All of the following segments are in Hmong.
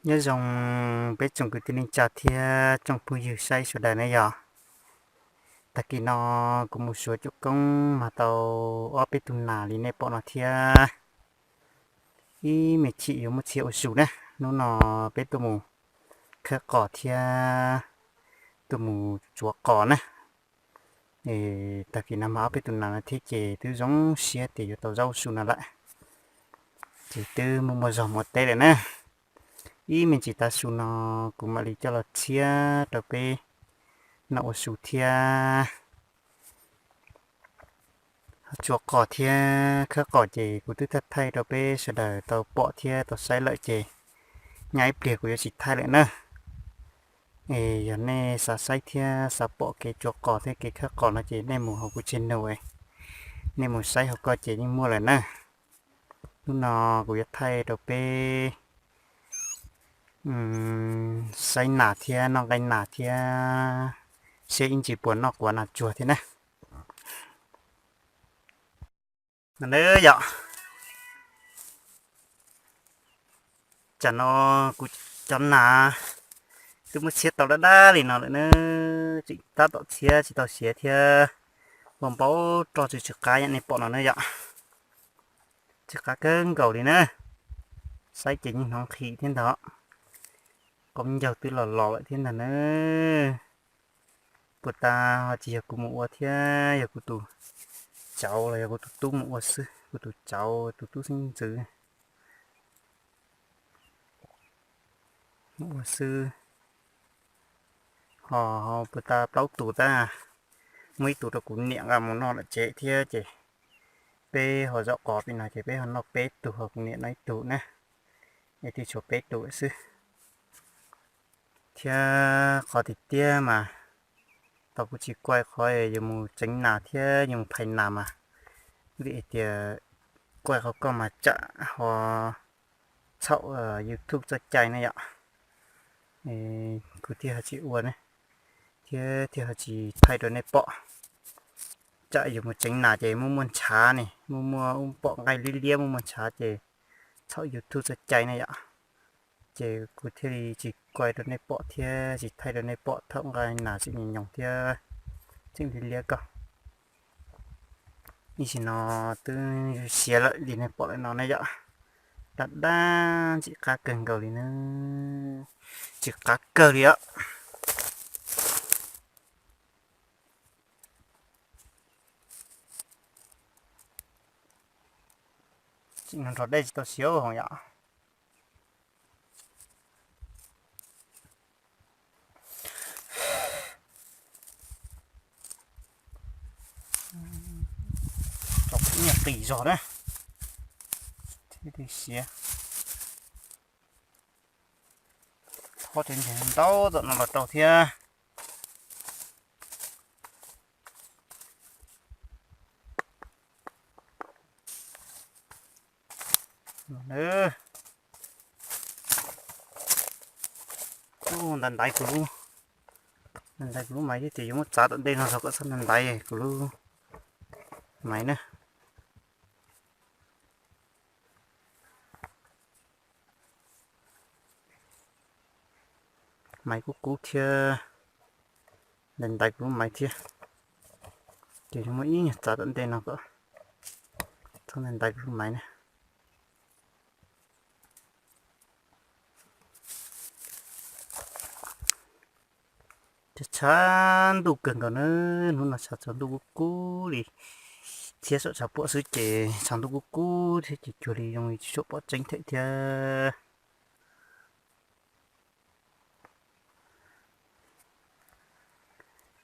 Nyob zoo peb tsoom kwv tij neej tsa thiab tsoom phooj ywg saib sawv daws na yog. Tag kis no kuv mus xyuas cuam koob mas tau ob peb tug nas li nej pom no thiab. Ib me chim yuav muab txhiab ua su na. Hnub no peb tuaj mus khawb qos thiab tuaj mus tsuav qos na. Tag kis no mas ob peb tus nas no thiab ces twb zoo siab tias yuav tau zaub su no lawm. Ces twb muaj muaj zog mus ua teb lawm na. Ib me ntsis tav su no kuv mam li coj los txhiab rau peb noj ua su thiab. Tsuav qos thiab khawb qos ces kuv twb thaij thaij rau peb sawv daws tau pom thiab tau saib lawm ces nyob ib pliag kuv yuav tsis thaij lawm na. Es yog nej xav saib thiab xav pom kev tsuav qos thiab kev khawb qos no ces nej mus hauv kuv channel, nej mus saib hauv ko ces yeej muaj lawm na. Hnub no kuv yuav thaij rau peb saib nas thiab noj nqaij nas thiab seb ib ntsis puas noj quav nas tsuag thiab na. No na yom, tsam no kuv cov nas twb muab txhiab tau dab dab li no lawm na, tseem tab tom txhiab tsis tau siav thiab, npau npau roj tsw tsw qab yam nej pom no na yom. Tsw qab kawg nkaus li na, saib ces yeej hnov nqhis thiab ntag, qoob ncaug twb los los lawm thiab ntag na. Puas tas ho tsis yog kuv mus ua thiab, yog kuv tus cauv los yog kuv tus tub mus ua xwb, kuv tus cauv tus tub xeeb ntxwv mus ua xwb. Ho puas tas plaub tus tab, muaj ib tug rau kuv niam nqa mus noj lawm tsev thiab ces peb ho zom qos pem no ces peb ho noj peb tug ho kuv niam noj ib tug na, es thiaj tshuav peb tus xwb. Thiab qhov tiag tiag mas tau kuv tsis kuaj qhov yuav mus tseev nas thiab yuav mus phais nas mas vim hais tias kuaj qhov ko mas tsam ho txhaum YouTube txoj cai na yom. Kuv thiaj ho tsis ua ne, thiab thiaj ho tsis thaij rau nej pom. Tsam yuav mus tseev nas ces muaj muaj ntshav ne, muaj muaj ub pom nqaij liab liab muaj muaj ntshav ces txhaum YouTube txoj cai na yom. Ces kuv thiaj li tsis kuaj rau nej pom thiab tsis thaij rau nej pom thaum nqaij nas tseem nyoos nyoos thiab tseem liab liab ko. Ib sim no twb siav lawm li nej pom lawm no na yom. Dab dab ntxim qab kawg nkaus li na, ntxim qab kawg li os. Tseem nrog dej tsis tau siav hos yom. Tau ib nyuag qis zog na, thiaj li siav. Thob cov ntses ntau tom no los rau thiab. Ntaiv ntaiv kuv lub, ntaiv ntaiv kuv lub maiv thiab ces yuav muab txav tom ntej no tso kom txhob ntaiv ntaiv kuv lub maiv na. Maiv kub kub thiab, ntaiv ntaiv kuv lub maiv thiab. Ces yuav muab ib nyuag txav tom ntej no kom txhob ntaiv ntaiv kuv lub maiv na. Tshav ntuj kawg nkaus na, hnub no tshav tsaus ntuj kub kub li, txhiab saum tshav puam xwb ces tshav ntuj kub kub thiab ces cuag li zoo li tsis tshua pom tseeb thiab thiab.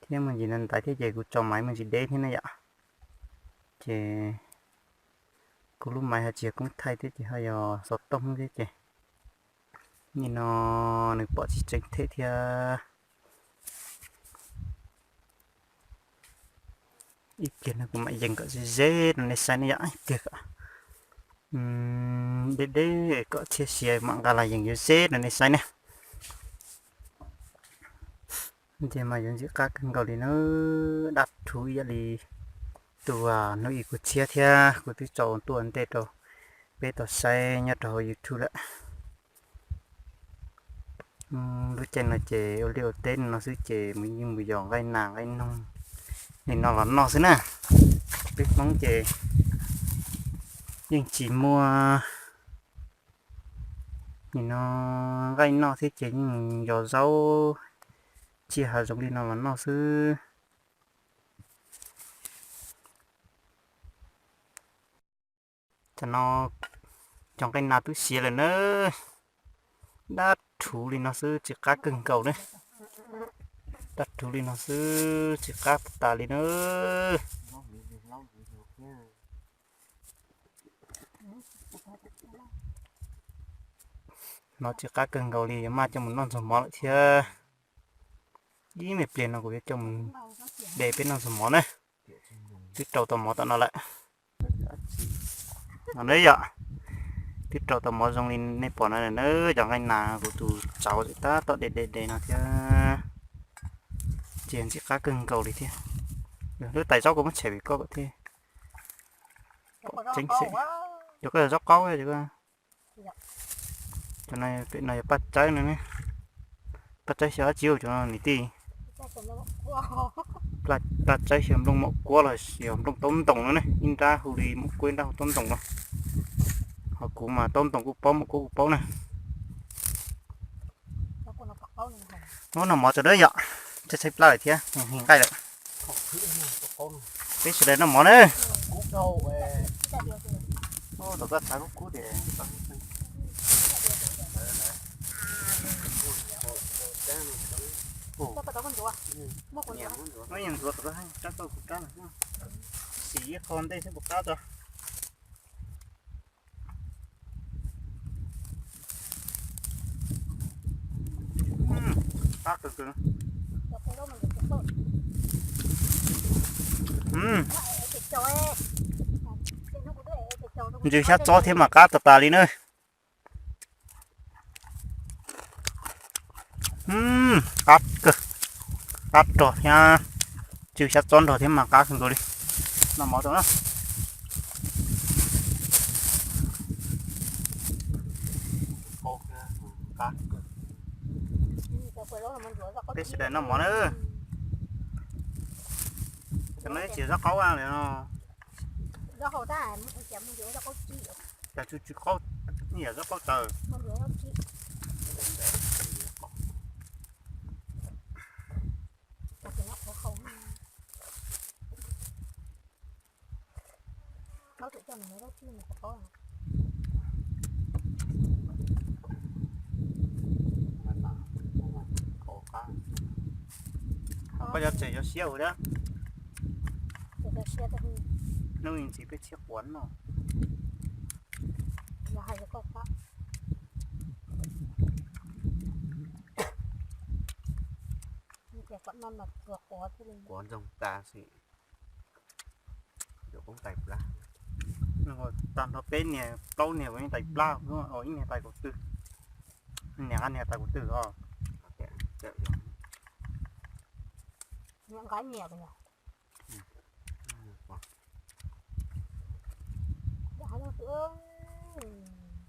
Thiab me ntsis ntaiv ntaiv thiab ces kuv tso maiv me ntsis deb thiab na yom. Ces kuv lub maiv ho tsis yog koob thaij thiab ces ho yog xov tooj thiab ces nim no nws pom tsis tseeb thiab thiab. Ib pliag no kuv mam yees kom ze ze rau nej saib ne yom, ib pliag kom deb deb kom txhiab siav mam nqa los yees yuav ze rau nej saib ne. Ces mas yuav ntxim qab kawg nkaus li na, dab rhuv ib yam li tus hnub ib kuv txhiab thiab kuv twb tso tuaj ntej rau peb tau saib nyob rau hauv YouTube lawm. Lub caij no ces ua liaj ua teb no xwb ces mus yeej mus yos nqaij nas nqaij noog li no los noj xwb na. Peb Hmoob ces yeej tsis muaj nim no nqaij noj thiab ces yeej mus yos zaub tsiaj hav zoov li no los noj xwb. Tam no cov nqaij nas twb siav lawm na. Dab rhuv li no xwb tsis qab kawg nkaus na. Dab rhuv li no xwb tsis qab tas li na. No tsis qab kawg nkaus li, yuav maj coj mus noj ntxuag mov lawm thiab. Ib me pliag no kuv yuav coj mus de peb noj ntxuag mov na. Twb rau tau mov tom no lawm. No na yom, twb rau tau mov zoo li nej pom no na, cov nqaij nas kuv tus tsauv tab tom de de de no thiab. Ces ntxim qab kawg nkaus li thiab. Lub tais zaub kuv muab tshem vim koj thiab. Pom tseeb xwb. Cov koj yog zaub qaub. Cov no yog paj tsawb no ne. Paj tsawb xyov dab tsi cov no niam tij. Paj tsawb xyov nplooj maum kuab los yog nplooj taub ntoos no ne, ib nrab hu li maum kuab ib nrab hu taub ntoos no. Ho kuv mas taub ntoos kuj paub maum kuab kuj paub na. Ub, noj mov tso dawb yom, tshaib tshaib plab lawm thiab, nqaij lawm. Peb sawv daws noj mov na. Sim ib qho ntej seb puas qab tso. Ntsw xyab txob thiab mas qab tas tas li na. Qab kawg, qab rog thiab, ntsw xyab txob nrog thiab mas qab kawg nkaus li. Noj mov tau na. Peb sawv daws noj mov na. Cov no tsis yog zaub qaub li no. Cas tsw tsw qaub, yam zaub qaub tsaws. Koj yuav tsem yuav siab ua thiab. Hnub ntxiv peb tshiab quav no. Quav ntxoog tas xwb. Tag nrho peb niag plaub niag ua ib tais plab, ib niag tais kaum tw, niag qab niag tais kaum tw os.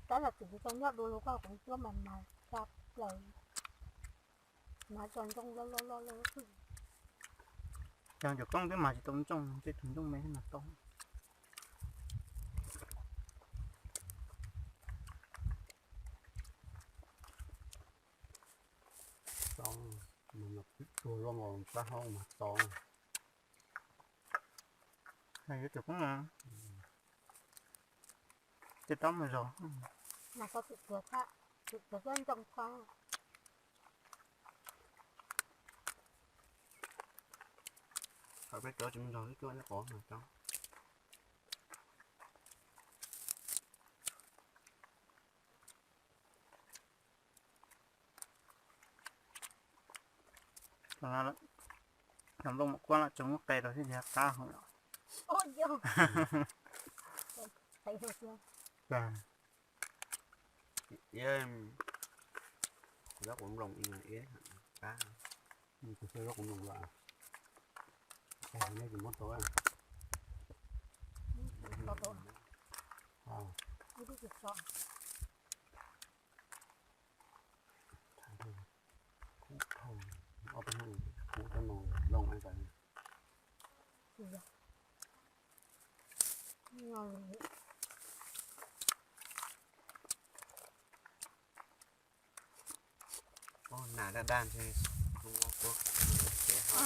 Tab sis kuv tsis tau nyob dua li koj, kuv cuab mas mas tsa plaws, mas tso ntsooj loj loj loj loj. Cog cov koob twb mas tsis tau ntsooj, tej tus ntsooj me mas tau. Tau, mas tsuag luaj nkaus plab hau mas tau. Yuav cov koob na, tej taub mas zog. Qhov peb cov tsis muaj zog xwb, cuab ib qhov mas tau. Cov nplooj maum kuab no tsoom muab qe rau thiab qab hau. Zaub qub nplooj, zaub qub nplooj los, nej tsis muab tau. Nas daj daj thiab, kuv ces ho